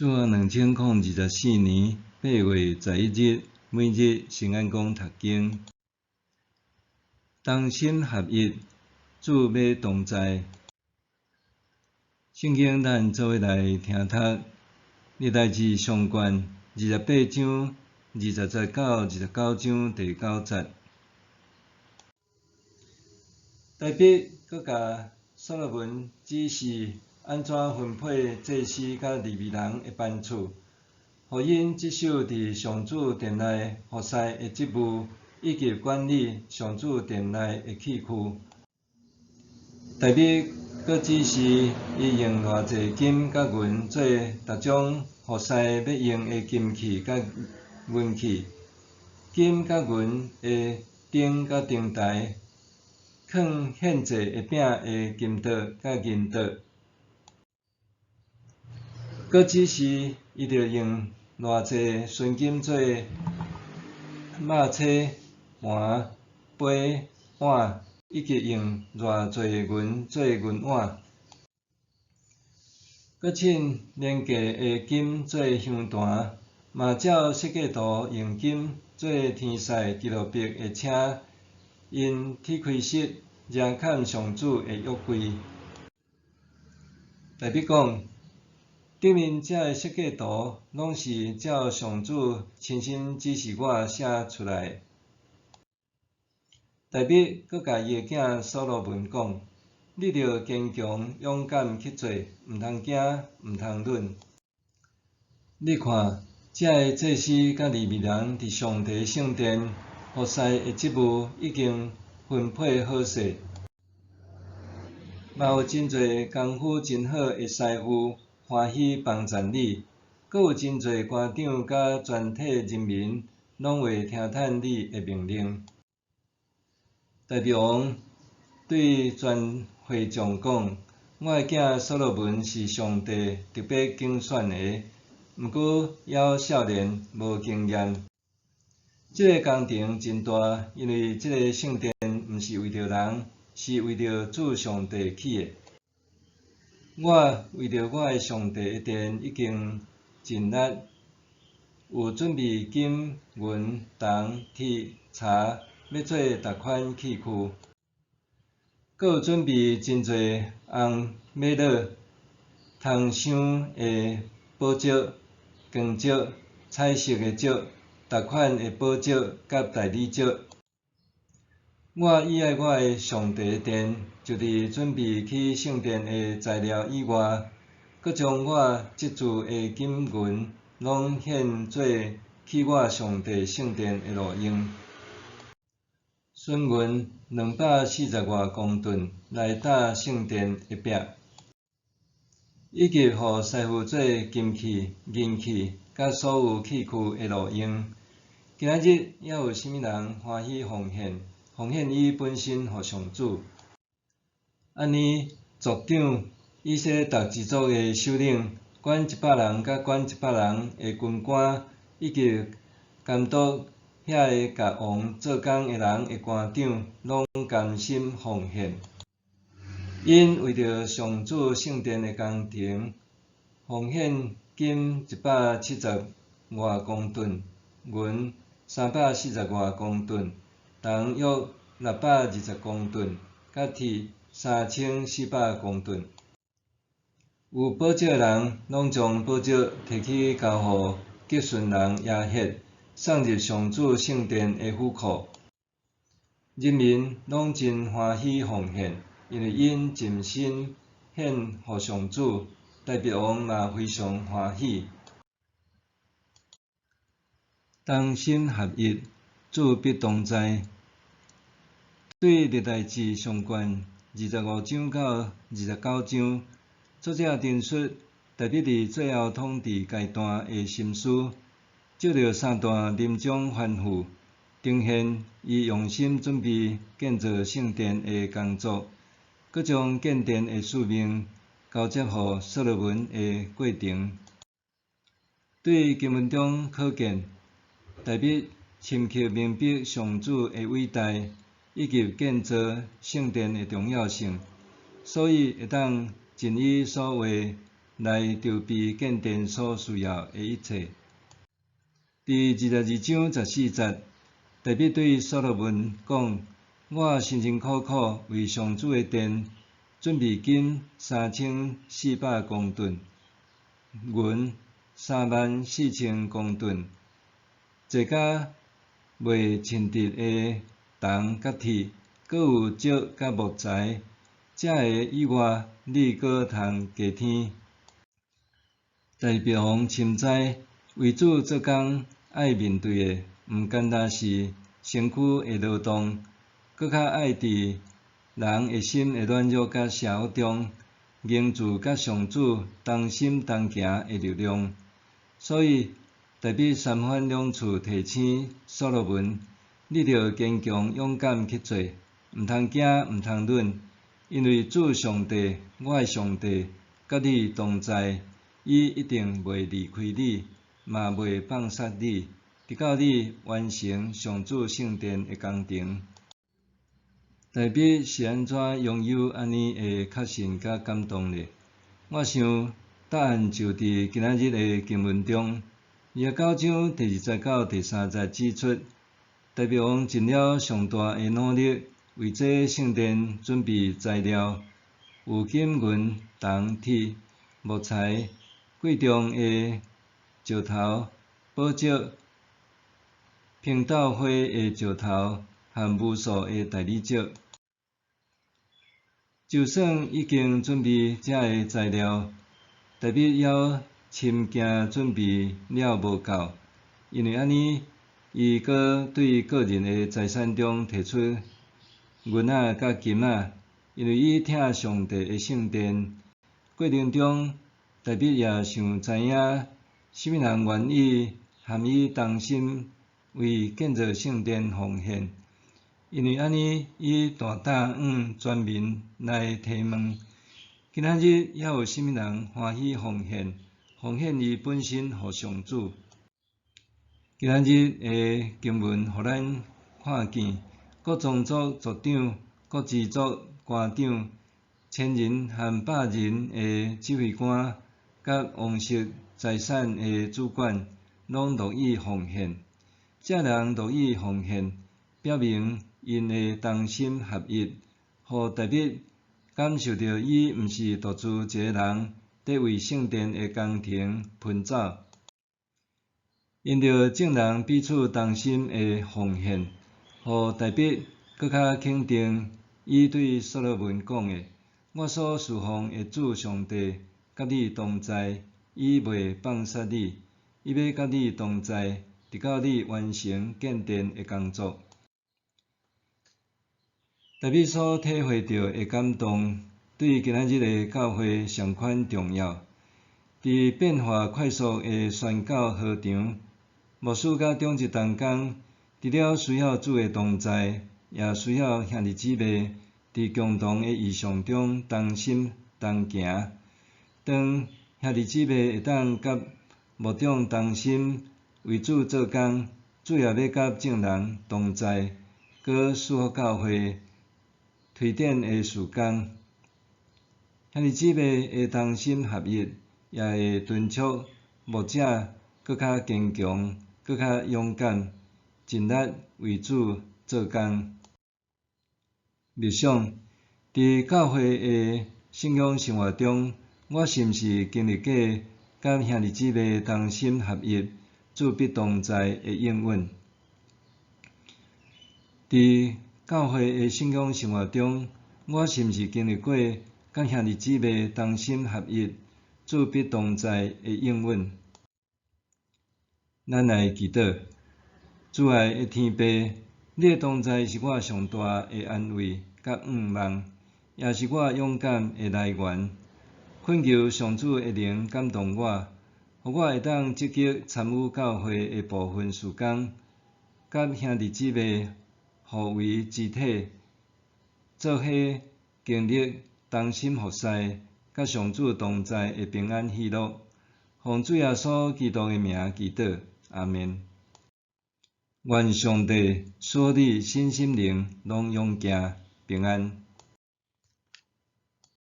主後2024年8月11日，每日聖安講讀經，同心合一，主欲同在。聖經咱做伙來聽讀，歷代志上卷28章20節到29章第九節。大衛閣共所羅門指示按怎分配祭司佮利未人的班次，予𪜶執守佇上主殿內服侍的職務，以及管理上主殿內的器具。大衛閣指示伊用偌濟金佮銀做逐種服侍欲用的金器佮銀器，金佮銀的燈佮燈台，囥獻祭的餅的金桌佮銀桌。閣指示伊著用偌濟純金做肉叉、盤、杯、碗，以及用偌濟銀做銀碗。閣請廉價的金做香壇，嘛照設計圖用金做天使基路伯的車，𪜶鐵開室遮蓋上主的約櫃。大衛講，頂面這个設計圖，攏是照上主親身指示我寫出來的。大衛閣共伊的囝所羅門講：你著堅強勇敢去做，毋通驚，毋通忍。你看，這个祭司佮利未人佇上帝聖殿服侍的職務已經分配好勢，嘛有真濟功夫真好的師傅歡喜幫贊你，閣有真濟官長佮全體人民攏會聽趁你的命令。大衛王對全會眾講：我的囝所羅門是上帝特別揀選的，毋過猶少年，無經驗。這个工程真大，因為這个聖殿毋是為著人，是為著主上帝起的。我為著我的上帝的殿已經盡力，有準備金、銀、銅、鐵、柴，欲做逐款器具，閣有準備真濟紅瑪瑙、通鑲的寶石、光石、彩色的石、逐款的寶石佮大理石。我以愛我的上帝的殿，就佇準備起聖殿的材料以外，閣將我積聚的金銀攏獻做起我上帝聖殿的路用。純銀240外公噸來打聖殿的壁，以及予師傅做金器、銀器佮所有器具的路用。今仔日猶有啥物人歡喜奉獻？奉獻伊本身予上主。按呢，族長、以西達支族的首領、管一百人佮管一百人的軍官，以及監督遐个共王做工的人的官長，攏甘心奉獻。𪜶為著上主聖殿的工程，奉獻金170外公噸，銀340外公噸，銅約620公噸，佮鐵3400公噸。有寶石的人，攏將寶石提去交予吉順人亞赫，送入上主聖殿的府庫。人民攏真歡喜奉獻，因為𪜶盡心獻予上主，大衛王嘛非常歡喜。同心合一，主必同在。對歷代志上卷25章到29章，作者陳述大衛佇最後統治階段的心思，藉著三段臨終吩咐，呈現伊用心準備建造聖殿的工作，閣將建殿的使命交接予所羅門的過程。對經文中可見，大衛深刻明白上主的偉大，以及建造聖殿的重要性，所以會當盡伊所為來籌備建殿所需要的一切。佇22章14節，大衛對所羅門講：我辛辛苦苦為上主的殿準備金3400公噸，銀3萬4千公噸，濟甲袂稱得的銅佮鐵，閣有石佮木材。這个以外，你閣通加添。大衛王深知為主做工愛面對的，毋干焦是身軀的勞動，閣較愛佇人的心的軟弱佮邪惡中，凝聚佮上主同心同行的力量。所以，大衛三番兩次提醒所羅門：你著堅強勇敢去做，毋通驚，毋通忍，因為主上帝，我的上帝，佮你同在，伊一定袂離開你，嘛袂放殺你，直到你完成上主聖殿的工程。大衛是按怎擁有按呢的確信佮感動呢？我想答案就佇今仔日的經文中，29章第2節到第3節指出，大衛王盡了上大的努力，為這聖殿準備材料，有金銀銅鐵木材、貴重的石頭、寶石、蘋豆花的石頭和無數的大理石。就算已經準備這个材料，大衛猶深驚準備了無夠，因為按呢，伊閣對個人的財產中提出銀仔佮金仔，因為伊疼上帝的聖殿。過程中，大衛也想知影，啥物人願意和伊同心為建造聖殿奉獻。因為按呢，伊大膽向全民來提問：今仔日猶有啥物人歡喜奉獻？奉獻伊本身予上主。今仔日的經文予咱看見，各宗族族長、各支族官長、千人和百人的指揮官，佮王室財產的主管，攏樂意奉獻。這人樂意奉獻，表明𪜶的同心合一，予大衛感受著伊毋是獨自一個人佇為聖殿的工程奔走。因著眾人彼此同心的奉獻，予大衛閣較肯定伊對所羅門講的：我所事奉的主上帝佮你同在，伊袂放殺你，伊欲佮你同在，直到你完成建殿的工作。大衛所體會著的感動，對今仔日的教會相款重要。佇變化快速的宣教禾場，牧師佮長執同工，除了需要主的同在，也需要兄弟姊妹佇共同的異象中同心同行。當兄弟姊妹會當佮牧長同心為主做工，主也欲佮眾人同在，閣賜福教會推展的事工。兄弟姊妹的同心合一，也會敦促牧者閣較堅強、閣較勇敢，盡力為主做工。默想，佇教會的信仰生活中，我是毋是經歷過佮兄弟姊妹同心合一、主必同在的應允？佇教會的信仰生活中，我是毋是經歷過佮兄弟姊妹同心合一、主必同在的應允？咱來祈禱，慈愛的天父，你的同在是我上大的安慰佮向望，也是我勇敢的來源。懇求上主的靈感動我，予我會當積極參與教會的部分事工，佮兄弟姊妹互為肢體，做伙經歷同心服侍，佮上主同在的平安喜樂。奉主耶穌基督的名祈禱，阿們。願上帝賜予你身心靈攏勇健平安。